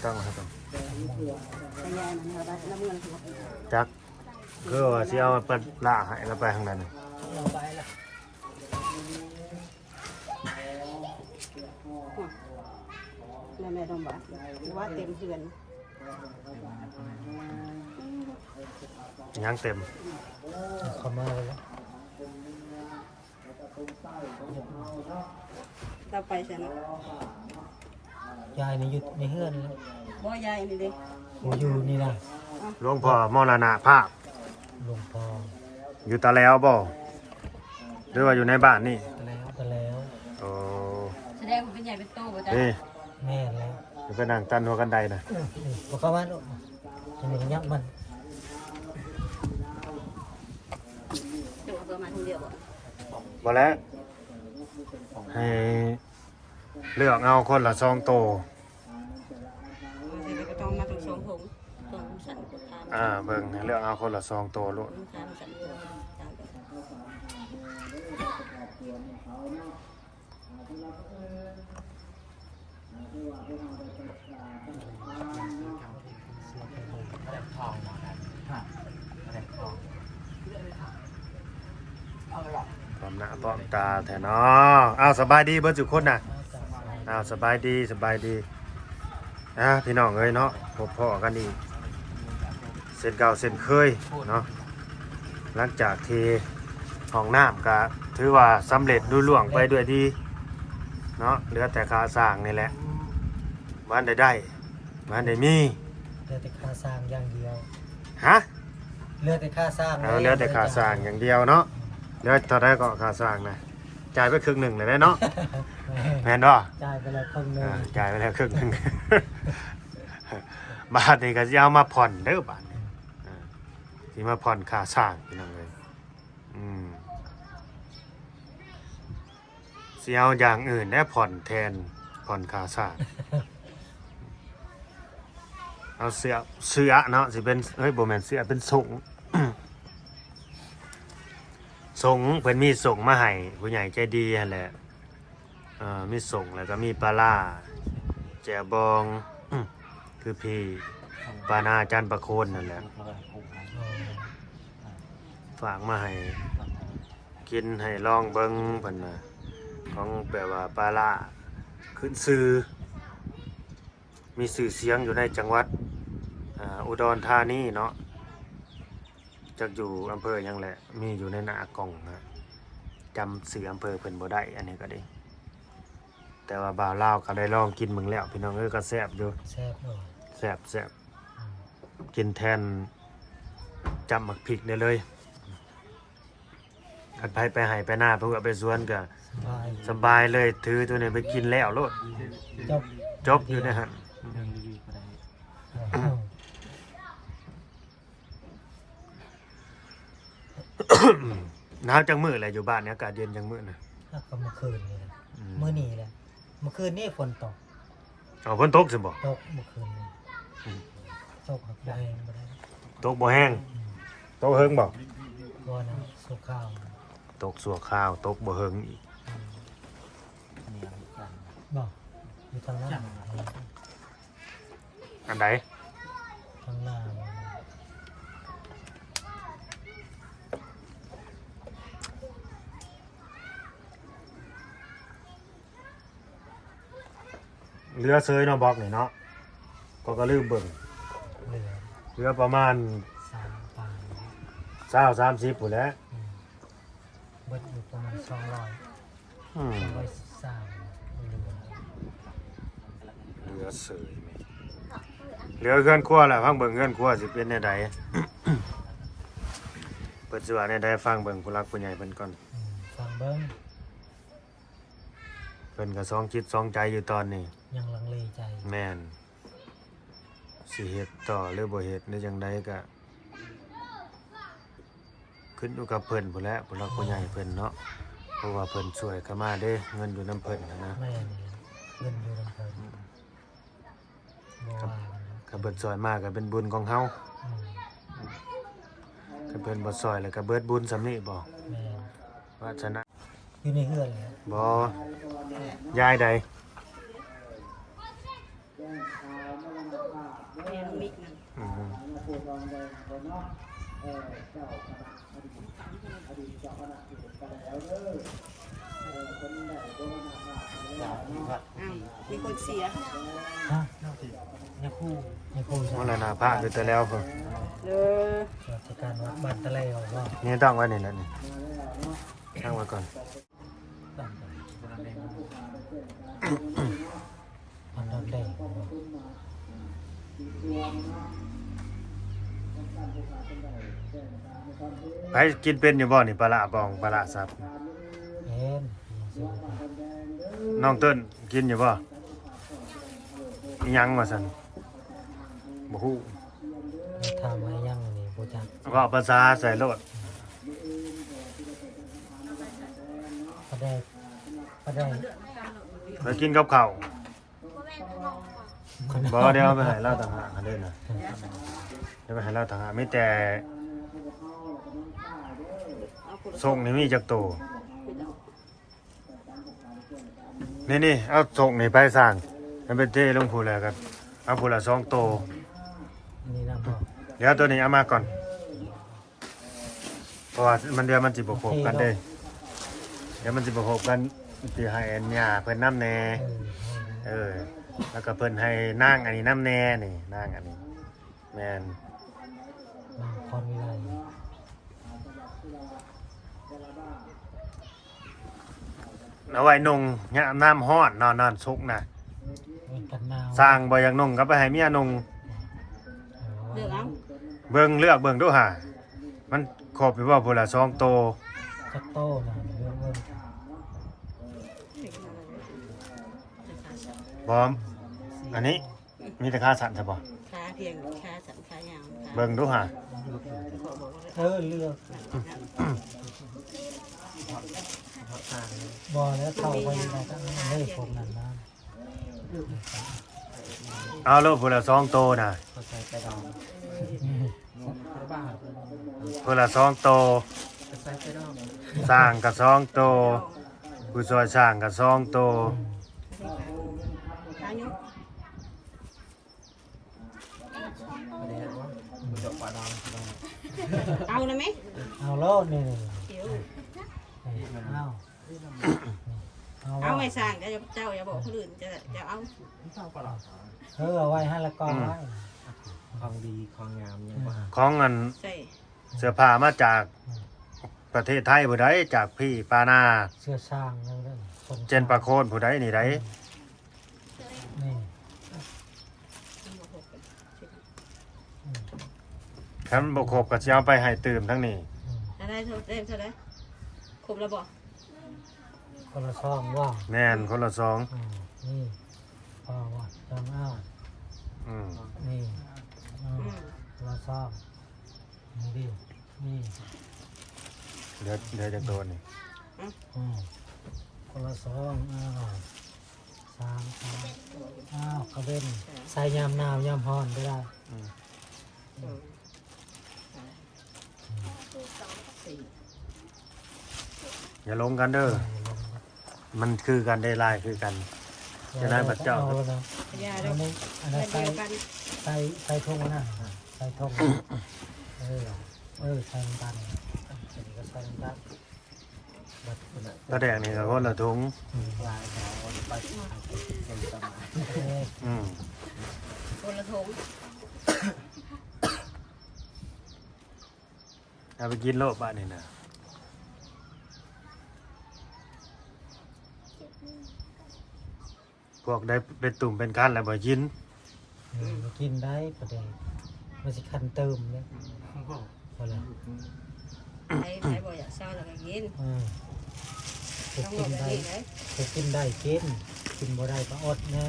ຕັ້ງໃຫ້ກ່ອນ ແຕ່ຍາຍມັນວ່າໄດ້ລະເມືອລະ ຈັກ ຄືວ່າຊິເອົາໄປລະໃຫ້ລະໄປທາງໃດນີ້ ເອົາໄປລະ ແມ່ນແມ່ດອມບາດ ວ່າເຕັມເຮືອນ ຫຍັງເຕັມ ເຂົ້າມາແລ້ວ ລາວໄປໃສເນາະ? ຍາຍນີ້ຢູ່ໃນເຮືອນແຫຼະ. ບໍ່ ຍາຍນີ້ເດ້. ບໍ່ຢູ່ນີ້ນະ. ຫຼວງພໍ່ມໍລະນະພາບ. ຫຼວງພໍ່. ຢູ່ຕາແຫຼວບໍ່? ຫຼືວ່າຢູ່ໃນບ້ານນີ້? ຕາແຫຼວ ຕາແຫຼວ. ໂອ້ ສະແດງວ່າເປັນໃຫຍ່ເປັນໂຕບໍ່? ນີ້ ແມ່ນແລ້ວ. ໄປນັ່ງຕັນຫົວກັນໄດນະ. ເອີ ບໍ່ເຂົ້າມາໂລດ. ອັນນີ້ຍັບມັນ ໂດດເຂົ້າມາຄົນດຽວບໍ່? ບໍ່ແລ້ວ ໃຫ້ເລືອກເອົາຄົນລະສອງໂຕ. ເອີ ແຕ່ກໍຕ້ອງມາທັງສອງໂຖ ຕ້ອງສັ່ນກວ່າ ອ່າ ເບິ່ງ ໃຫ້ເລືອກເອົາຄົນລະສອງໂຕໂລດ. ພ້ອມໜ້າພ້ອມຕາແທ້ເນາະ. ອ້າວ ສະບາຍດີເບິດທຸກຄົນນະ. ອ້າວ ສະບາຍດີ ສະບາຍດີ. ອ່າ ພີ່ນ້ອງເອີຍເນາະ ພົບພໍ້ກັນອີກເຊັ່ນເກົ່າເຊັ່ນເຄີຍເນາະ. ຫຼັງຈາກທີ່ຫ້ອງນ້ຳກະຖືວ່າສຳເລັດລຸລ່ວງໄປດ້ວຍດີເນາະ ເຫຼືອແຕ່ຄາສ້າງນີ້ແຫຼະ ບໍ່ທັນໄດ້ໄດ້ ບໍ່ທັນໄດ້ມີ ເຫຼືອແຕ່ຄາສ້າງຢ່າງດຽວ. ຮະ? ເຫຼືອແຕ່ຄາສ້າງ. ເອີ ເຫຼືອແຕ່ຄາສ້າງຢ່າງດຽວເນາະ. ເຫຼືອເທົ່າໃດເກາະ ຄາສ້າງນະ? ຈ່າຍໄປເຄິ່ງໜຶ່ງແລ້ວເດ້ເນາະ. ແມ່ນບໍ່? ຈ່າຍໄປແລ້ວເຄິ່ງໜຶ່ງ. ອ່າ ຈ່າຍໄປແລ້ວເຄິ່ງໜຶ່ງ. ບາດນີ້ກໍຊິເອົາມາຜ່ອນເດີ້ບາດນີ້. ອ່າ ຊິມາຜ່ອນຄ່າສ້າງ ພີ່ນ້ອງເອີຍ. ອືມ ຊິເອົາຢ່າງອື່ນແດ່ຜ່ອນແທນ ຜ່ອນຄ່າສ້າງ. ເອົາເສື້ອ ເສື້ອເນາະ ຊິເປັນ ເອີຍ ບໍ່ແມ່ນເສື້ອ ເປັນສົ້ງ. ສົ້ງ ເພິ່ນມີສົ້ງມາໃຫ້ຜູ້ໃຫຍ່ໃຈດີຫັ້ນແຫຼະ. ເອີ ມີສົ້ງ ແລ້ວກໍມີປາລ້າ ແຈ່ວບອງ ຄືພີ້ ປານາຈັນປະໂຄນນັ້ນແຫຼະ ຝາກມາໃຫ້ກິນ ໃຫ້ລອງເບິ່ງເພິ່ນວ່າ ຂອງແບບວ່າປາລ້າຂຶ້ນຊື່ ມີຊື່ສຽງຢູ່ໃນຈັງຫວັດ ອ່າ ອຸດອນທານີເນາະ. ຈັກຢູ່ອຳເພີຫຍັງແຫຼະ ມີຢູ່ໃນໜ້າກ່ອງນະ ຈຳຊື່ອຳເພີເພິ່ນບໍ່ໄດ້ ອັນນີ້ກໍດີ. ແຕ່ວ່າບ່າວລາວກໍໄດ້ລອງກິນເບິ່ງແລ້ວ ພີ່ນ້ອງເອີຍ ກໍແຊບຢູ່ ແຊບເນາະ ແຊບໆ. ອືມ ກິນແທນຈຳໝາກພິກໄດ້ເລີຍ. ຄັນໃຜໄປໄຮ່ໄປນາ ໄປເຮືອໄປສວນກໍສະບາຍ ສະບາຍເລີຍ ຖືໂຕນີ້ໄປກິນແລ້ວໂລດ ຈົບ ຈົບຢູ່ໃນຫັ້ນ. ໜາວຈັກມື້ແລ້ວຢູ່ບ້ານນີ້ ອາກາດເຢັນຈັກມື້ນະ? ອາ ກໍມື້ຄືນນີ້ແຫຼະ ອືມ ມື້ນີ້ແຫຼະ ມື້ຄືນນີ້ຝົນຕົກ. ເອົາ ຝົນຕົກຊັ້ນບໍ່? ຕົກມື້ຄືນນີ້ ອືມ ຕົກແຮງບໍ່ໄດ້ ຕົກບໍ່ແຮງ. ອືມ ຕົກເຫິງບໍ່? ບໍ່ນະ ຊົ່ວຄາວ ຕົກຊົ່ວຄາວ ຕົກບໍ່ເຫິງອີກ. ອືມ ບໍ່ ຢູ່ທາງນັ້ນ ອັນໃດ? ທາງໜ້າ ເຫຼືອເສີຍເນາະ ບລັອກນີ້ເນາະ ຂ້ອຍກໍລືມເບິ່ງ ເຫຼືອ ເຫຼືອປະມານສາມປາຍ ຊາວ ສາມສິບພຸ້ນແຫຼະ. ອືມ ເບິດຢູ່ປະມານສອງຮ້ອຍ ອືມ ສອງຮ້ອຍຊາວ ເຫຼືອ ເຫຼືອເສີຍແມ່ນ ເຫຼືອເຮືອນຄົວແຫຼະ. ຟັງເບິ່ງເຮືອນຄົວຊິເປັນແນວໃດ ເພິ່ນຊິວ່າແນວໃດ ຟັງເບິ່ງຜູ້ຫຼັກຜູ້ໃຫຍ່ເພິ່ນກ່ອນ. ອືມ ຟັງເບິ່ງ ເພິ່ນກໍສອງຈິດສອງໃຈຢູ່ຕອນນີ້ ຍັງລັງເລໃຈ. ແມ່ນ ຊິເຮັດຕໍ່ຫຼືບໍ່ເຮັດ ຫຼືຈັ່ງໃດກໍ ຂຶ້ນຢູ່ກັບເພິ່ນພຸ້ນແຫຼະ ຜູ້ຫຼັກຜູ້ໃຫຍ່ເພິ່ນເນາະ ເພາະວ່າເພິ່ນຊ່ວຍເຂົ້າມາເດ້ ເງິນຢູ່ນຳເພິ່ນຫັ້ນນະ. ແມ່ນ ເງິນຢູ່ນຳເພິ່ນ ບໍ່ວ່າກັນເນາະ ຄັນເພິ່ນຊ່ວຍມາກໍເປັນບຸນຂອງເຮົາ. ອືມ ຄັນເພິ່ນບໍ່ຊ່ວຍແລ້ວກໍເບິດບຸນສ່ຳນີ້ບໍ? ແມ່ນ ວາສະໜາ ຢູ່ໃນເຮືອນແຫຼະ. ບໍ່ ຍ້າຍໃດ? ແຈ້ງຂ່າວມໍລະນະ ອືມ ອ້າວ ມີຄົນເສຍ ຮະ? ຍາຄູ ຍາຄູ ມໍລະນະພາບຢູ່ແຕ່ແລ້ວພຸ້ນ ເອີ ລາຊະການວັດບ້ານຕະແລວບໍ່? ນີ້ຕັ້ງໄວ້ນີ້ແຫຼະນີ້ ຕັ້ງໄວ້ກ່ອນ. ອັນດອນແດງ ໃຜກິນເປັນຢູ່ບໍ່ນີ້? ປາຫຼ້າບອງ ປາຫຼ້າສັບ ເປັນ. ນ້ອງເຕີນກິນຢູ່ບໍ່? ອີຫຍັງວ່າຊັ້ນ? ບໍ່ຮູ້. ຖາມວ່າອີຫຍັງອັນນີ້ ບໍ່ຈັກ. ເວົ້າພາສາໃສ່ໂລດ. ປາແດກ ປາແດກ ໄປກິນກັບເຂົ້າ. ບໍ່ ດຽວເອົາໄປໃຫ້ລາວຕ່າງຫາກເດ້ນະ. ດຽວໄປໃຫ້ລາວຕ່າງຫາກ. ມີແຕ່ ສົກນີ້ມີຈັກໂຕ? ນີ້ໆ ເອົາສົກນີ້ໄປສ້າງ ມັນໄປເທລົງພຸ້ນແລ້ວກໍເອົາພຸ້ນລະສອງໂຕ. ນີ້ນະບໍ່? ດຽວໂຕນີ້ເອົາມາກ່ອນ. ເພາະວ່າມັນ ດຽວມັນຊິບໍ່ຄົບກັນເດ້ ດຽວມັນຊິບໍ່ຄົບກັນ. ຊິໃຫ້ອັນຍ່າເພິ່ນນຳແດ່ ເອີ ແລ້ວກໍເພິ່ນໃຫ້ນາງອັນນີ້ນຳແດ່ນີ້ ນາງອັນນີ້ ແມ່ນ ນາງພອນວິໄລ. ເອົາໄວ້ນຸ່ງຍາມນ້ຳຮ້ອນເນາະ ນັ້ນສຸກນະ. ເອີ ກັນໜາວ ຊ່າງບໍ່ຢາກນຸ່ງກໍໄປໃຫ້ເມຍນຸ່ງ. ເອີ ເລືອກເອົາ ເບິ່ງ ເລືອກເບິ່ງດູຫາ ມັນຄົບຢູ່ບໍ່ ຜູ້ລະສອງໂຕ? ຈັກໂຕນະ ເລືອກເບິ່ງ. ບອມ ອັນນີ້ ມີແຕ່ຂາສັ້ນຊະບໍ່? ຂາພຽງ ຂາສັ້ນ ຂາຍາວ ເບິ່ງດູຫາ. ເອີ ເລືອກ ບໍ່ແລ້ວ ເຂົ້າໄປຢູ່ໃນທາງນັ້ນເດ້ ພວກນັ້ນນະ. ເອົາໂລດ ຜູ້ລະສອງໂຕນະ ຜູ້ລະສອງໂຕ ຊ່າງກໍສອງໂຕ ຜູ້ຊ່ອຍຊ່າງກໍສອງໂຕ. ເອົານະແມ່ ເອົາໂລດນີ້ ເອົາ ເອົາ ເອົາໄວ້ສ້າງ ເຈົ້າ ເຈົ້າຢ່າບອກຄົນອື່ນ ເຈົ້າ ເຈົ້າເອົາ. ເອີ ເອົາໄວ້ຫັ້ນລະ ກອງໄວ້ ຂອງດີຂອງງາມຍັງບໍ່ ຂອງອັນ ໃສ່ ເສື້ອຜ້າມາຈາກ ອືມ ປະເທດໄທຜູ້ໃດ ຈາກພີ້ປານາ ເສື້ອຊ່າງນັ້ນເດ້ ເຈັນປາໂຄນຜູ້ໃດນີ້ໃດ. ອືມ ນີ້ ອືມ ຄັນບໍ່ຄົບກໍຊິເອົາໄປໃຫ້ຕື່ມທາງນີ້. ອືມ ອັນໃດເທົ່າ ເທົ່າໃດ? ຄົບແລ້ວບໍ່? ຄົນລະຊອງບໍ່? ແມ່ນ ຄົນລະຊອງ. ອືມ ນີ້ ພໍບໍ່? ຈຳເອົາ. ອືມ ນີ້ ອືມ ຄົນລະຊອງ. ນີ້ດິ ນີ້ ເຫຼືອ ເຫຼືອຈັກໂຕນີ້? ອືມ ຄົນລະສອງ ອ້າວ ສາມ ສາມ ອ້າວ ກະເວັນ ໃສ່ຍາມໜາວຍາມຮ້ອນກໍໄດ້. ອືມ ອືມ ຢ່າຫຼົງກັນເດີ ມັນຄືກັນເດ້ ລາຍຄືກັນ. ຈະໄດ້ບັດເຈົ້າ ຢ່າດອກ ອັນນີ້ ອັນນັ້ນໃສ່ ໃສ່ ໃສ່ຖົງອັນນັ້ນ ໃສ່ຖົງ ເອີ ເອີ ໃສ່ນຳກັນ ອັນນີ້ກໍໃສ່ນຳກັນ. ປາແດກນີ້ກໍຄົນລະຖົງ. ອືມ ອືມ ຄົນລະຖົງ. ເອົາໄປກິນໂລດບາດນີ້ນະ ພວກໄດ້ເປັນຕຸ່ມເປັນຄັນແລ້ວບໍ່ກິນ. ເອີ ບໍ່ກິນໄດ້ປາແດກ ມັນຊິຄັນຕື່ມເດ້. ພໍແລ້ວ ໃຜ ໃຜບໍ່ຢາກເຊົາແລ້ວກໍກິນ. ເອີ ຜູ້ກິນໄດ້ ຜູ້ກິນໄດ້ກິນ ກິນບໍ່ໄດ້ກໍອົດແດ່.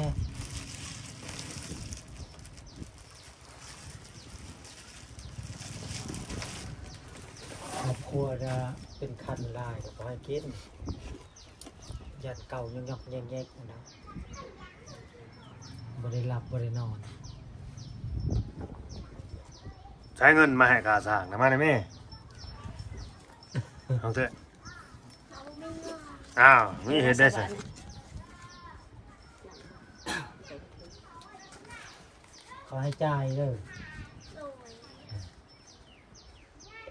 ຄອບຄົວເປັນຄັນຫຼາຍກໍບໍ່ໃຫ້ກິນ ຢ້ານເກົາຍອກໆແຍກໆຫັ້ນນະ ບໍ່ໄດ້ຫຼັບບໍ່ໄດ້ນອນ. ໃຊ້ເງິນມາໃຫ້ຄ່າສ້າງນະ ມານະແມ່. ເອົາເຖາະ ອ້າວ ມີເຮັດໄດ້ຊະ. ເຂ ໃຫ້ຈ່າຍເດີ.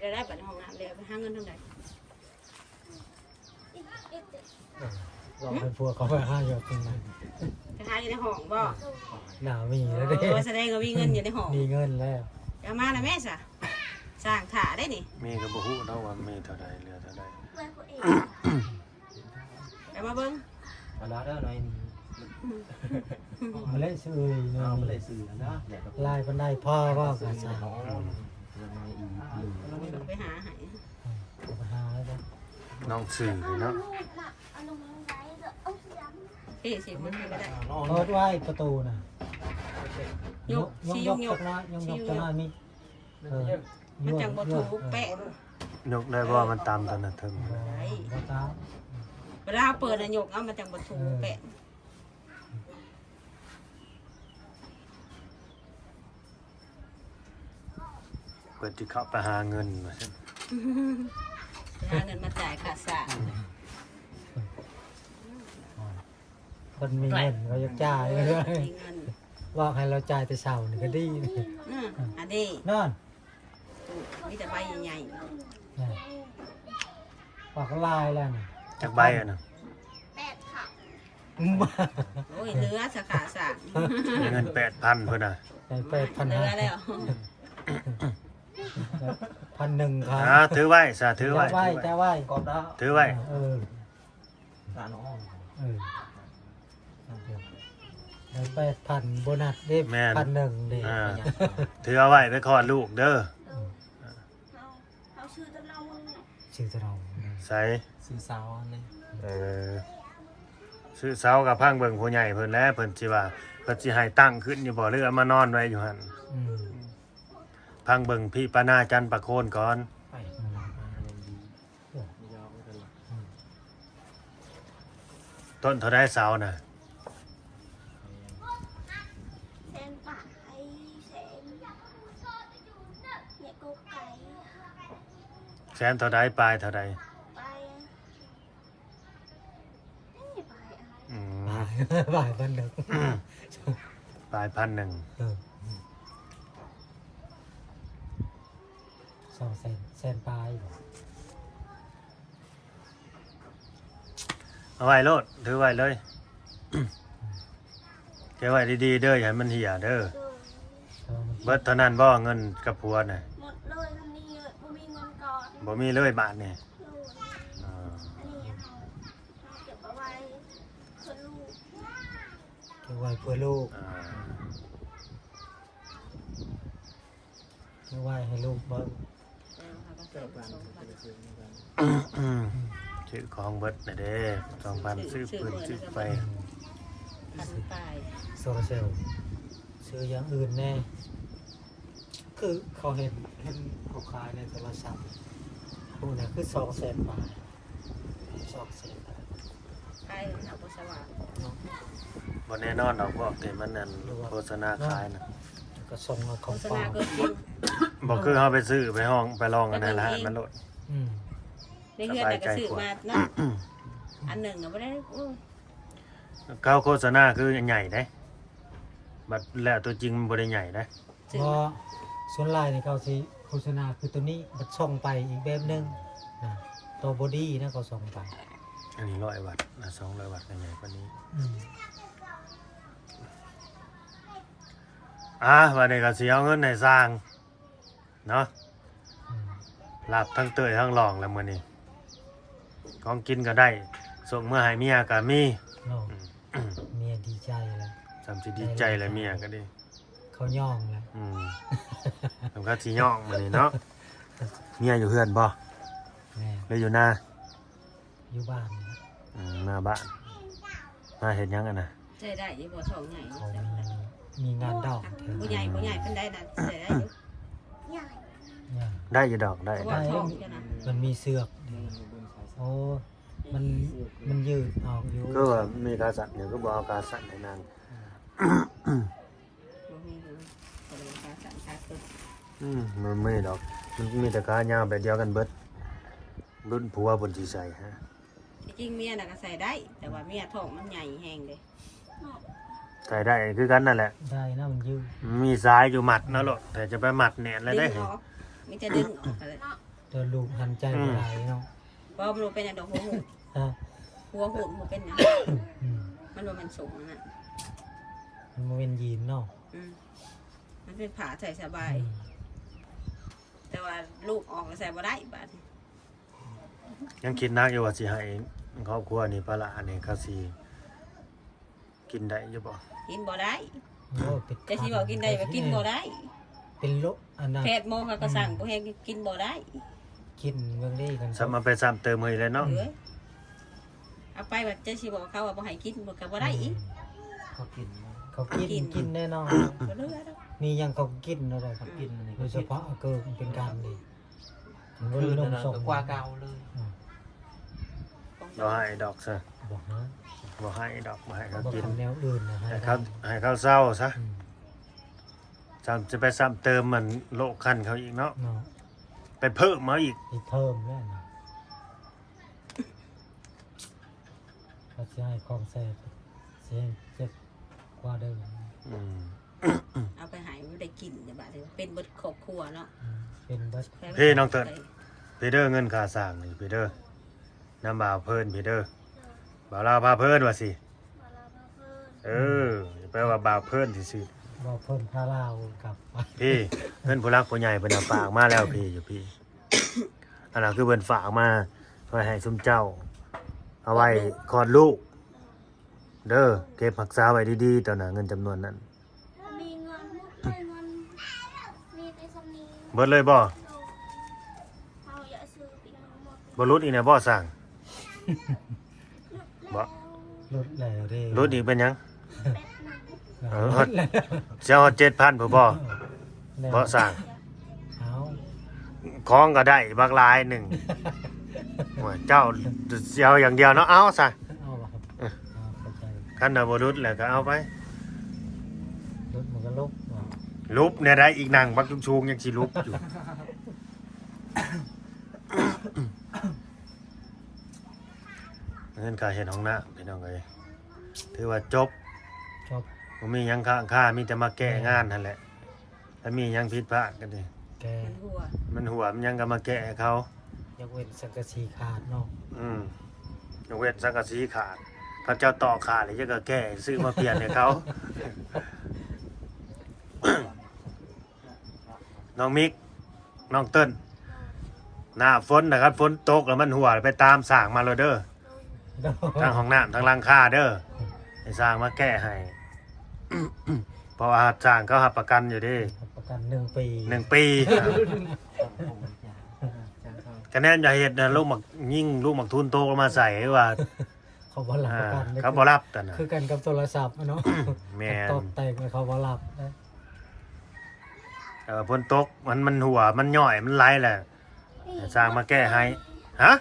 ໄດ້ ໄດ້ບັດຫ້ອງນ້ຳແລ້ວ ໄປຫາເງິນທາງໃດ? ບອກໃຫ້ພວກເຂົາໄປຫາຢູ່ຂ້າງໃນ ໄປຫາຢູ່ໃນຫ້ອງບໍ່? ໜ້າມີແລ້ວເດ້. ໂອ້ ສະແດງວ່າມີເງິນຢູ່ໃນຫ້ອງ ມີເງິນແລ້ວ. ເອົາມາລະແມ່ຊະ ສ້າງຖ້າໄດ້ນີ້. ແມ່ກໍບໍ່ຮູ້ເນາະວ່າມີເທົ່າໃດ ເຫຼືອເທົ່າໃດ. ເອົາມາເບິ່ງ ເອົາລາເດີໜ້ອຍໜຶ່ງ. ເອົາມາເລີຍຊື່ເອີຍ ເອົາມາເລີຍຊື່ນະ. ຫຼາຍປານໃດພໍບໍ່? ກໍຊະ ໄປຫາໃຫ້ ເອົາໄປຫາເດີ ນ້ອງຊື່ເນາະ. ເອີ ຊິມັນກໍໄດ້ ເປີດໄວ້ປະຕູນະ. ຍົກ ຊີ້ຍົກ ຍົກຈັກໜ້ອຍ ຍົກຈັກໜ້ອຍມີ. ເອີ ມັນຈັ່ງບໍ່ຖືກແປ້ນ. ຍົກໄດ້ບໍ່? ມັນຕຳກັນນະເທິງ. ບໍ່ ບໍ່ຕຳ. ເວລາເຮົາເປີດນະ ຍົກເອົາ ມັນຈັ່ງບໍ່ຖືກແປ້ນ. ເອີ ເພິ່ນຊິເຂົ້າໄປຫາເງິນວ່າຊັ້ນ ໄປຫາເງິນມາຈ່າຍຄ່າສ້າງ. ເພິ່ນມີເງິນກໍຢາກຈ່າຍ ເອີ ເພິ່ນມີເງິນ ບອກໃຫ້ລາວຈ່າຍແຕ່ເຊົ້ານີ້ກໍດີ. ອືມ ອັນນີ້ ນັ້ນ ມີແຕ່ໃບໃຫຍ່ໆ ປາກລາຍແລ້ວນີ້. ຈັກໃບອັນນັ້ນ? ແປດ ໂອ້ຍ ເຫຼືອສາຂາສາມ ເງິນແປດພັນພຸ້ນນະ. ໄດ້ແປດພັນ ເຫຼືອແລ້ວ ພັນໜຶ່ງ. ອ່າ ຖືໄວ້ຊະ ຖືໄວ້ ແຈະໄວ້ ແຈະໄວ້ ຖືໄວ້. ເອີ ເອີ ໄດ້ແປດພັນ ໂບນັດເດ້. ແມ່ນ ພັນໜຶ່ງເດ້. ອ່າ ຖືເອົາໄວ້ໄປຄອດລູກເດີ. ເຮົາ ເຮົາຊື້ແຕ່ເຮົາ ຊື້ແຕ່ເຮົາ. ໃສ? ຊື້ເສົາອັນນີ້. ເອີ ຊື້ເສົາກໍພັງເບິ່ງຜູ້ໃຫຍ່ເພິ່ນແຫຼະ ເພິ່ນຊິວ່າ ເພິ່ນຊິໃຫ້ຕັ້ງຂຶ້ນຢູ່ບໍ່ ຫຼືເອົາມານອນໄວ້ຢູ່ຫັ້ນ? ອືມ ພັງເບິ່ງພີ່ປານາຈັນປະໂຄນກ່ອນ. ໄປ ອືມ ຕົ້ນເທົ່າໃດເສົານະ? ແສນປາຍ ແສນ ເນຍ ກົກໄກ່ ແສນເທົ່າໃດ? ປາຍເທົ່າໃດ? ປາຍ ນີ້ປາຍ ອືມ ປາຍ ປາຍພັນໜຶ່ງ ປາຍພັນໜຶ່ງ. ເອີ ສອງແສນ ແສນປາຍບໍ? ເອົາໄວ້ໂລດ ຖືໄວ້ເລີຍ ເກັບໄວ້ດີໆເດີ ຢ່າໃຫ້ມັນເຫ່ຍເດີ. ໂດຍ ເບິດເທົ່ານັ້ນບໍ່ ເງິນກັບຜົວນະ? ໝົດເລີຍ ບໍ່ມີ ບໍ່ມີເງິນກ່ອນ ບໍ່ມີເລີຍບາດນີ້. ໂດຍ ອ່າ ອັນນີ້ເຮົາ ເຮົາເກັບເອົາໄວ້ເພື່ອລູກ ເກັບໄວ້ເພື່ອລູກ. ອ່າ ເກັບໄວ້ໃຫ້ລູກເບິ່ງ. ຊື້ຂອງເບິດແລ້ວເດ້ ສອງພັນ ຊື້ຟືນຊື້ໄຟ ອືມ ພັນປາຍ ໂຊລາເຊວ ຊື້ຢ່າງອື່ນແດ່ ຄືເຂົາເຫັນ ເຫັນເຂົາຂາຍໃນໂທລະສັບ ໂອ້ ນັ້ນຄືສອງແສນປາຍ ສອງແສນປາຍ. ຂາຍເນາະ ບໍ່ສະຫວ່າງເນາະ ບໍ່ແນ່ນອນດອກ ພວກທີ່ມັນນັ້ນ ໂຄສະນາຂາຍນະ ກໍສົ່ງເອົາຂອງປອມ ໂຄສະນາເກີນຈິງ ບໍ່ຄືເຮົາໄປຊື້ໄປຫ້ອງໄປລອງອັນນັ້ນລະ ມັນໂລດ. ອືມ ໃນເຮືອນນະກໍຊື້ມາເນາະ ອັນໜຶ່ງນະບໍ່ໄດ້. ໂອ້ ເຂົາໂຄສະນາຄືໃຫຍ່ເດ້ ບັດແລ້ວຕົວຈິງມັນບໍ່ໄດ້ໃຫຍ່ເດ້. ບໍ່ ສ່ວນຫຼາຍນີ້ເຂົາຊິໂຄສະນາຄືຕົວນີ້ ບັດສ່ອງໄປອີກແບບໜຶ່ງນະ ໂຕບໍດີນະ ເຂົາສ່ອງໄປ. ອັນນີ້ຮ້ອຍວັດນະ ສອງຮ້ອຍວັດກໍໃຫຍ່ກວ່ານີ້. ອືມ ອ່າ ບັດນີ້ກໍຊິເອົາເງິນໃຫ້ຊ່າງເນາະ. ອືມ ລາບທັງເຕີຍທັງຫຼອງແລ້ວມື້ນີ້ ຂອງກິນກໍໄດ້ ສົ່ງເມືອໃຫ້ເມຍກໍມີເນາະ. ອືມ ເມຍດີໃຈແລ້ວ ສ່ຳຊິດີໃຈແລ້ວ ເມຍກໍດີ. ເຂົາຍ້ອງແລ້ວ ອືມ ສຳຄັນຊິຍ້ອງມື້ນີ້ເນາະ. ເມຍຢູ່ເຮືອນບໍ່? ແມ່ນ ຫຼືຢູ່ນາ? ຢູ່ບ້ານ. ອືມ ໜ້າບ້ານ. ມາເຮັດຫຍັງອັນນະ? ໃຊ້ໄດ້ຢູ່ບໍ່ ທ້ອງໃຫຍ່? ເຂົາມີ ມີງານດອກ. ບໍ່ໃຫຍ່ ບໍ່ໃຫຍ່ປານໃດນະ ໃຊ້ໄດ້ຢູ່. ໄດ້ຢູ່ດອກ ໄດ້ ເພາະວ່າທ້ອງຢູ່ນະ ມັນມີເຊືອກ. ໂອ້ ມັນ ມັນຍືດອອກຢູ່. ຄືວ່າມີຂາສັ້ນຢູ່ ຄືບໍ່ເອົາຂາສັ້ນໃຫ້ນາງ? ບໍ່ມີເລີຍ ຂາສັ້ນຂາເຄິ່ງ. ອືມ ມັນບໍ່ມີດອກ ມັນມີແຕ່ຂາຍາວແບບດຽວກັນເບິດ. ລຸ້ນຜົວເພິ່ນຊິໃສ່ຫະ? ທີ່ຈິງເມຍນະກໍໃສ່ໄດ້ ແຕ່ວ່າເມຍທ້ອງມັນໃຫຍ່ແຮງເດ້. ເນາະ ໃສ່ໄດ້ຄືກັນນັ້ນແຫຼະ ໄດ້ນະ ມັນຍືດ ມີສາຍຢູ່ມັດເນາະໂລດ ແຕ່ຈະໄປມັດແໜ້ນແລ້ວເດ້ ດຶງອອກ ມີແຕ່ດຶງອອກຫັ້ນແຫຼະ ແຕ່ລູກຫັນໃຈບໍ່ໄດ້ເນາະ ບໍ່ ບໍ່ເປັນຫຍັງດອກ ຫົວໂຫດ ຮະ ຫົວໂຫດບໍ່ເປັນຫຍັງ ອືມ ມັນບໍ່ແມ່ນສົ້ງອັນນັ້ນ ມັນບໍ່ແມ່ນຢີນເນາະ ອືມ ມັນເປັນຜ້າໃສ່ສະບາຍ ອືມ ແຕ່ວ່າລູກອອກແລ້ວໃສ່ບໍ່ໄດ້ບາດນີ້ ຍັງຄິດໜັກຢູ່ວ່າຊິໃຫ້ຄອບຄົວນີ້ ປາຫຼ້ານີ້ ເຂົາຊິກິນໄດ້ຢູ່ບໍ່? ກິນບໍ່ໄດ້ ໂອ້ ເປັນ ຈະຊິເວົ້າກິນໄດ້ວ່າກິນບໍ່ໄດ້ ເປັນໂລ ອັນນັ້ນ ແພດໝໍເຂົາກໍສັ່ງ ອືມ ບໍ່ແຮງກິນບໍ່ໄດ້ ກິນເບິ່ງເດ້ ກັນ ຊ້ຳເອົາໄປຊ້ຳເຕີມເຮີ້ຍແລ້ວເນາະ ເອີຍ ເອົາໄປວ່າຈະຊິບອກເຂົາວ່າບໍ່ໃຫ້ກິນ ມັນກໍບໍ່ໄດ້ອີກ ອືມ ເຂົາກິນ ເຂົາກິນ ກິນ ກິນແນ່ນອນ ບໍ່ເຫຼືອດອກ ມີຫຍັງເຂົາກໍກິນເນາະ ເຂົາກິນ ໂດຍສະເພາະເກີບເປັນການນີ້ ມັນບໍ່ມີນົມສົ່ງ ກວ່າເກົ່າເລີຍ ອືມ ບໍ່ໃຫ້ດອກຊະ ບໍ່ໃຫ້ ບໍ່ໃຫ້ດອກ ບໍ່ໃຫ້ເຂົາກິນ ແນວອື່ນນະ ໃຫ້ເຂົາ ໃຫ້ເຂົາເຊົາຊະ ອືມ ຊ້ຳ ຈະໄປຊ້ຳເຕີມມັນໂລກຄັນເຂົາອີກເນາະ ເນາະ ໄປເພີ່ມເອົາອີກ ໄປເພີ່ມແລ້ວນະ ເຂົາຊິໃຫ້ຂອງແຊບ ຊິເຈັບກວ່າເດີມ ອືມ ເອົາໄປໃຫ້ບໍ່ໄດ້ກິນເດ້ ບາດນີ້ເປັນເບິດຄອບຄົວເນາະ ອືມ ເປັນເບິດ ເພ ນ້ອງເຕີນ ເພເດີ ເງິນຄ່າສ້າງນີ້ ເພເດີ ນຳບ່າວເພີນ ເພເດີ ບ່າວລາວພາເພີນວ່າຊິ ບ່າວລາວພາເພີນ ເອີ ແປວ່າບ່າວເພີນຊື່ໆ ບ່າວເພີນພາລາວກັບ ເພ ເງິນຜູ້ຫຼັກຜູ້ໃຫຍ່ເພິ່ນເອົາຝາກມາແລ້ວ ເພ ຢູ່ພີ້ ອັນນັ້ນຄືເພິ່ນຝາກມາ ເພື່ອໃຫ້ຊຸມເຈົ້າເອົາໄວ້ຄອດລູກເດີ ເກັບຮັກສາໄວ້ດີໆ ຕອນນັ້ນ ເງິນຈຳນວນນັ້ນ ມີເງິນ ມີເງິນ ມີແຕ່ສ່ຳນີ້ ເບິດເລີຍບໍ່? ໂດຍ ເຮົາຢາກຊື້ປີກໜູໝົດ ບໍ່ຫຼຸດອີກແນ່ບໍ່ຊ່າງ? ບໍ່ ຫຼຸດແລ້ວເດ້ ຫຼຸດອີກເປັນຫຍັງ? ເອີ ເຈັດພັນ ຊິເອົາຮອດເຈັດພັນພຸ້ນບໍ່? ແລ້ວ ບໍ່ຊ່າງ ເອົາ ຂອງກໍໄດ້ບັກຫຼາຍໜຶ່ງ ໂອ້ຍ ເຈົ້າຊິເອົາຢ່າງດຽວເນາະ ເອົາຊະ ເອົາບໍ່? ເອີ ເອົາ ເຂົ້າໃຈ ຄັນວ່າບໍ່ຫຼຸດແລ້ວກໍເອົາໄປ ຫຼຸດມັນກໍຫຼຸບ ຫຼຸບແນວໃດອີກ ນັ່ງບັກສູງໆ ຍັງຊິຫຼຸບຢູ່. ເງິນຄ່າເຮັດຫ້ອງນ້ຳ ພີ່ນ້ອງເອີຍ ຖືວ່າຈົບ ຈົບ ບໍ່ມີຫຍັງຄ້າງຄາ ມີແຕ່ມາແກ້ງານຫັ້ນແຫຼະ ຖ້າມີຫຍັງຜິດພາດກໍດີ ແກ້ ມັນຮົ່ວ ມັນຮົ່ວ ມັນຫຍັງກໍມາແກ້ໃຫ້ເຂົາ ຍົກເວັ້ນສັງກະສີຂາດເນາະ ອືມ ຍົກເວັ້ນສັງກະສີຂາດ ເຂົາເຈົ້າຕອກຂາດແລ້ວ ເຈົ້າກໍແກ້ ຊື້ມາປ່ຽນໃຫ້ເຂົາ. ນ້ອງມິກ ນ້ອງເຕີນ ໜ້າຝົນນະ ຄັນຝົນຕົກແລ້ວມັນຮົ່ວ ໄປຕາມຊ່າງມາໂລດເດີ ໂດຍ ທັງຫ້ອງນ້ຳ ທັງຫຼັງຄາເດີ ໃຫ້ຊ່າງມາແກ້ໃຫ້ ເພາະວ່າຊ່າງເຂົາຮັບປະກັນຢູ່ເດ້ ຮັບປະກັນໜຶ່ງປີ ໜຶ່ງປີ ກະແນນຢ່າເຮັດນະ ລູກໝາກຍິງ ລູກໝາກທຸນຕົກລົງມາໃສ່ ຄືວ່າ ເຂົາບໍ່ຮັບປະກັນ ອ່າ ເຂົາບໍ່ຮັບຕອນນັ້ນ ຄືກັນກັບໂທລະສັບເນາະ ແມ່ນ ຕອບແຕກແລ້ວເຂົາບໍ່ຮັບນະ ເອີ ຝົນຕົກ ມັນ ມັນຮົ່ວ ມັນຍ້ອຍ ມັນໄຫຼແຫຼະ ຊ່າງມາແກ້ໃຫ້ ຮະ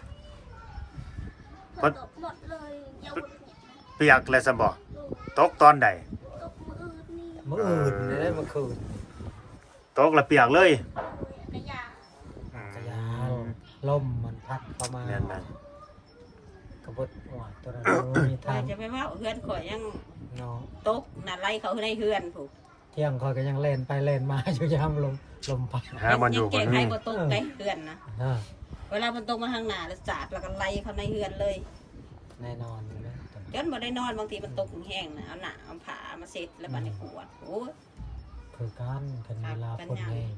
ຝົນຕົກໝົດເລີຍ ຍັງບໍ່ໄດ້ ປຽກແລ້ວຊັ້ນບໍ່? ຕົກຕອນໃດ? ຕົກມື້ອື່ນນີ້ ມື້ອື່ນນີ້ເດ້ ເອີ ມື້ຄືນ ຕົກແລ້ວປຽກເລີຍ ກະຢາ ອືມ ກະຢາ ລົມມັນພັດເຂົ້າມາ ແມ່ນໆ ກະເບິດ ໂອ້ຍ ຕົວນັ້ນ ໂອ້ຍ ມີທາງ ຈະໄປເວົ້າ ເຮືອນຂ້ອຍຍັງ ເນາະ ຕົກນະ ໄຫຼເຂົ້າໃນເຮືອນພຸ້ນ ທ່ຽງຂ້ອຍກໍຍັງແລ່ນໄປແລ່ນມາຢູ່ ຍາມລົມ ລົມພັດ ຫາບ່ອນຢູ່ ຍັງແກ້ໄຂບໍ່ຕົກເດ້ ເອີ ເຮືອນນະ ອ່າ ເວລາມັນຕົກມາທາງໜ້າແລ້ວສາດ ແລ້ວກໍໄຫຼເຂົ້າໃນເຮືອນເລີຍ ແນ່ນອນຢູ່ແລ້ວ ຈົນບໍ່ໄດ້ນອນ ບາງທີມັນຕົກແຮງນະ ເອົາໜ້າເອົາຜ້າມາເຊັດ ແລ້ວບາດນີ້ ອືມ ກວດ ໂອ້ຍ ຄືກັນ ຄັນເວລາຝົນແຮງ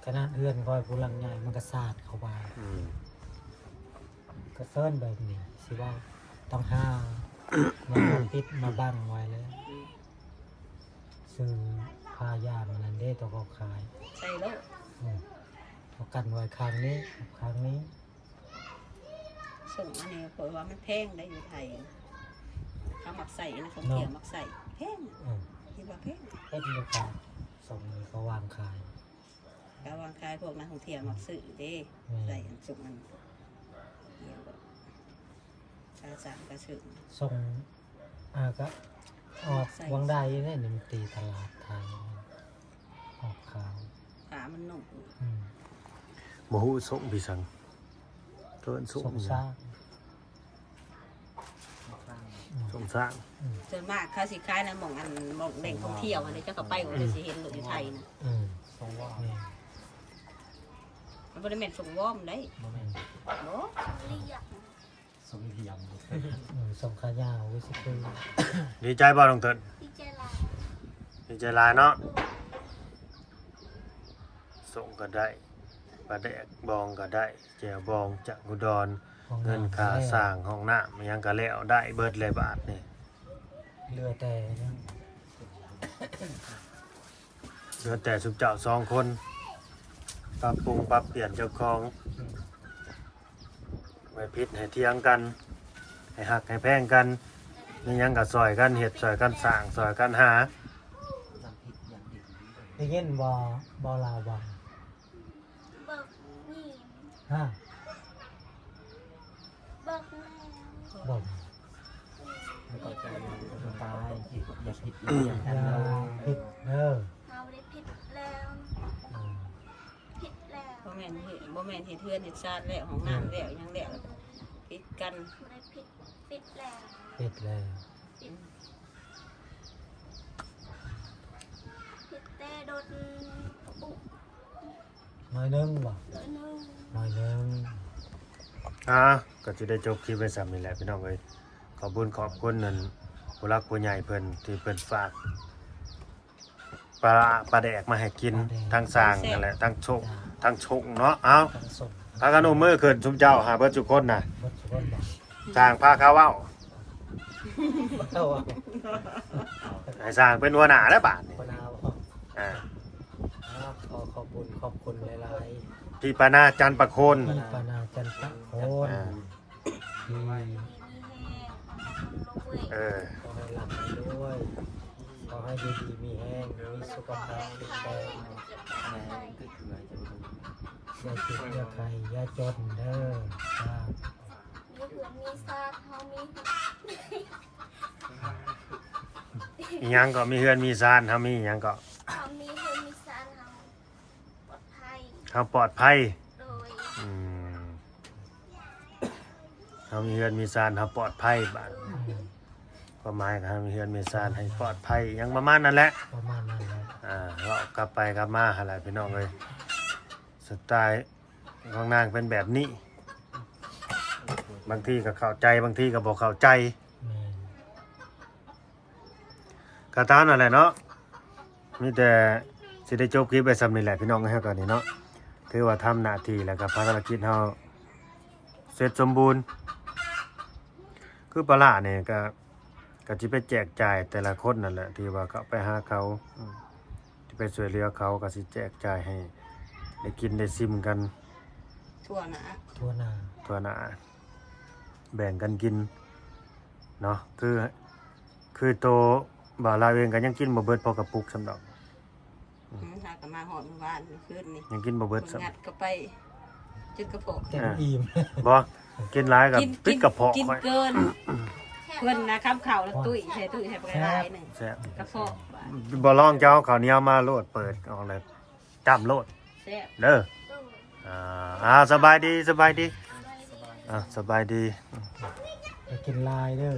ຂະໜາດເຮືອນຂ້ອຍຜູ້ຫຼັງໃຫຍ່ ມັນກໍສາດເຂົ້າໄປ ອືມ ກະເຊີນແບບນີ້ ຊິເວົ້າ ຕ້ອງຫາແນວມາປິດມາບັງໄວ້ແລ້ວ ຊື້ຜ້າຢາງອັນນັ້ນເດ້ ຕົວເຂົາຂາຍ ໃສ່ໂລດ ອືມ ເອົາກັນໄວ້ຂ້າງນີ້ ຂ້າງນີ້ ສົ່ງອັນນີ້ ເພາະວ່າມັນແພງໄດ໋ ຢູ່ໄທ ເຂົາມັກໃສ່ນະ ທ່ອງທ່ຽວມັກໃສ່ ແພງ ເອີ ຄິດວ່າແພງ ເຮັດຢູ່ຂາຍ ສົ່ງນີ້ເຂົາວາງຂາຍ ກະວາງຂາຍ ພວກນັກທ່ອງທ່ຽວມັກຊື້ເດ້ ອືມ ໃສ່ອັນຊຸກນັ້ນ ຊາວສາມກະຊື້ ສົ່ງ ອ່າ ກະອອກວັງໄດເດ້ ນີ້ມັນຕີຕະຫຼາດໄທ ອອກຂາຍ ຜ້າມັນນຸ່ມ ອືມ ບໍ່ຮູ້ສົ່ງພີ່ສັງ ເອີ້ນສົ່ງ ສົ່ງຊ້າງ. ສົງສານ ອືມ ສ່ວນມາກເຂົາຊິຂາຍໃນໝ່ອງອັນ ໝ່ອງແຫຼ່ງທ່ອງທ່ຽວຫັ້ນເດ້ ເຈົ້າກໍໄປ ອືມ ກໍຊິເຫັນໂລດຢູ່ໄທນະ ອືມ ສົ່ງວອມ ແມ່ນ ມັນບໍ່ໄດ້ແມ່ນສົ່ງວອມເດ້ ບໍ່ແມ່ນ ບໍ່ ສົ່ງລຽກ ສົ່ງລຽກ ອືມ ສົ່ງຂາຍາວ ວິຊິຄື ດີໃຈບໍ່ນ້ອງເຕີນ? ດີໃຈຫຼາຍ ດີໃຈຫຼາຍເນາະ ໂດຍ ສົ່ງກໍໄດ້ ປາແດກບອງກໍໄດ້ ແຈ່ວບອງຈາກອຸດອນ ຫ້ອງນ້ຳ ເງິນຄ່າສ້າງຫ້ອງນ້ຳ ຫຍັງກໍແລ້ວ ໄດ້ເບິດແລ້ວບາດນີ້ ເຫຼືອແຕ່ຫຍັງ? ເຫຼືອແຕ່ຊຸມເຈົ້າສອງຄົນ ປັບປຸງປັບປ່ຽນເຈົ້າຂອງ ອືມ ໄວ້ຜິດໃຫ້ຖຽງກັນ ໃຫ້ຮັກໃຫ້ແພງກັນ ມີຫຍັງກໍຊ່ອຍກັນເຮັດ ຊ່ອຍກັນສ້າງ ຊ່ອຍກັນຫາ ໄດ້ຍິນບໍ່ ບໍ່ລາວວ່າ ບອກແມ່ ຮະ ບອກແມ່ ບອກ ແລ້ວກໍຈະບໍ່ຕາຍ ຢ່າຜິດ ຢ່າ ຢ່າຜິດເດີ ເຮົາບໍ່ໄດ້ຜິດແລ້ວ ອືມ ຜິດແລ້ວ ບໍ່ແມ່ນເຮັດ ບໍ່ແມ່ນເຮັດເຮືອນເຮັດຊານແລ້ວ ຫ້ອງນ້ຳແລ້ວ ຫຍັງແລ້ວ ຜິດກັນ ບໍ່ໄດ້ຜິດ ຜິດແລ້ວ ຜິດແລ້ວ ຜິດແຕ່ດົນ ໜ້ອຍໜຶ່ງບໍ່? ໜ້ອຍໜຶ່ງ ໜ້ອຍໜຶ່ງ ອ່າ ກໍຊິໄດ້ຈົບຄລິບໄວ້ສ່ຳນີ້ແຫຼະພີ່ນ້ອງເອີຍ ຂອບບຸນຂອບຄຸນນັ້ນ ຜູ້ຫຼັກຜູ້ໃຫຍ່ເພິ່ນ ທີ່ເພິ່ນຝາກປາ ປາແດກມາໃຫ້ກິນ ປາແດກ ທັງສ້າງນັ້ນແຫຼະ ທັງໂຊກ ທັງໂຊກເນາະ ເອົາ ພາກັນອຸ້ມມືຂຶ້ນ ຊຸມເຈົ້າຫາເບິດທຸກຄົນນະ ເບິດທຸກຄົນບໍ່? ສ້າງພາເຂົາເວົ້າ ເຂົາເວົ້າ ໃຫ້ສ້າງເປັນຫົວໜ້າແລ້ວບາດນີ້ ຫົວໜ້າບໍ່? ອ່າ ຂໍຂອບຄຸນຂອບຄຸນຫຼາຍໆ ພີ່ປານາຈັນປະໂຄນ ພີ່ປານາຈັນປະໂຄນ ອ່າ ດີມີແຮງ ເອີ ຂໍໃຫ້ລ່ຳໃຫ້ລວຍ ຂໍໃຫ້ຢູ່ດີມີແຮງ ມີສຸຂະພາບແຂງແຮງ ຢ່າເຈັບຢ່າໄຂ້ຢ່າຈົນເດີ ສາທຸ ມີເຮືອນມີຊານ ເຮົາມີ ອີຫຍັງກໍ ມີເຮືອນມີຊານ ເຮົາມີຫຍັງກໍ ເຮົາມີເຮືອນມີຊານ ເຮົາປອດໄພ ເຮົາປອດໄພ ໂດຍ ອືມ ເຮົາມີເຮືອນມີຊານ ເຮົາປອດໄພ ບາດ ອືມ ຄວາມໝາຍກໍເຮົາມີເຮືອນມີຊານໃຫ້ປອດໄພ ຫຍັງປະມານນັ້ນແຫຼະ ປະມານນັ້ນແຫຼະ ອ່າ ເວົ້າກັບໄປກັບມາຫັ້ນແຫຼະພີ່ນ້ອງເອີຍ ສະໄຕ ຂອງນາງເປັນແບບນີ້ ບາງທີກໍເຂົ້າໃຈ ບາງທີກໍບໍ່ເຂົ້າໃຈ ແມ່ນ ກໍຕາມນັ້ນແຫຼະເນາະ ມີແຕ່ຊິໄດ້ຈົບຄລິບໄວ້ສ່ຳນີ້ແຫຼະພີ່ນ້ອງເອີຍ ເຮົາກໍນີ້ເນາະ ຖືວ່າທຳໜ້າທີ່ ແລ້ວກໍພາລະກິດເຮົາເສັດສົມບູນ ຄືປາຫຼ້ານີ້ກໍ ກໍຊິໄປແຈກຈ່າຍແຕ່ລະຄົນນັ້ນແຫຼະ ທີ່ວ່າເຂົ້າໄປຫາເຂົາ ອືມ ທີ່ໄປຊ່ວຍເຫຼືອເຂົາ ກໍຊິແຈກຈ່າຍໃຫ້ໄດ້ກິນໄດ້ຊິມກັນ ທົ່ວໜ້າ ທົ່ວໜ້າ ທົ່ວໜ້າ ແບ່ງກັນກິນເນາະ ຄື ຄືໂຕບ່າວລາວເອງກໍຍັງກິນບໍ່ເບິດພໍກະປຸກສ່ຳດອກ ອືມ ຫາກໍມາຮອດມື້ວານມື້ຄືນນີ້ ຍັງກິນບໍ່ເບິດຊ້ຳ ມັນງັດເຂົ້າໄປຈົນກະເພາະ ເຕັມອີ່ມ ບໍ່ ກິນຫຼາຍກໍ ກິນ ປິດກະເພາະ ກິນ ກິນເກີນ ເພິ່ນນະ ຄຳເຂົ້າລະຕຸ້ຍໃສ່ ຕຸ້ຍໃສ່ບັກຫຼາຍໜຶ່ງ ແຊບ ກະເພາະ ບໍ່ລອງເຈົ້າເອົາເຂົ້າໜຽວມາໂລດ ເປີດອອກແລ້ວຈ້ຳໂລດ ແຊບ ເດີ ອ່າ ອ່າ ສະບາຍດີ ສະບາຍດີ ອ່າ ສະບາຍດີ ຢ່າກິນຫຼາຍເດີ.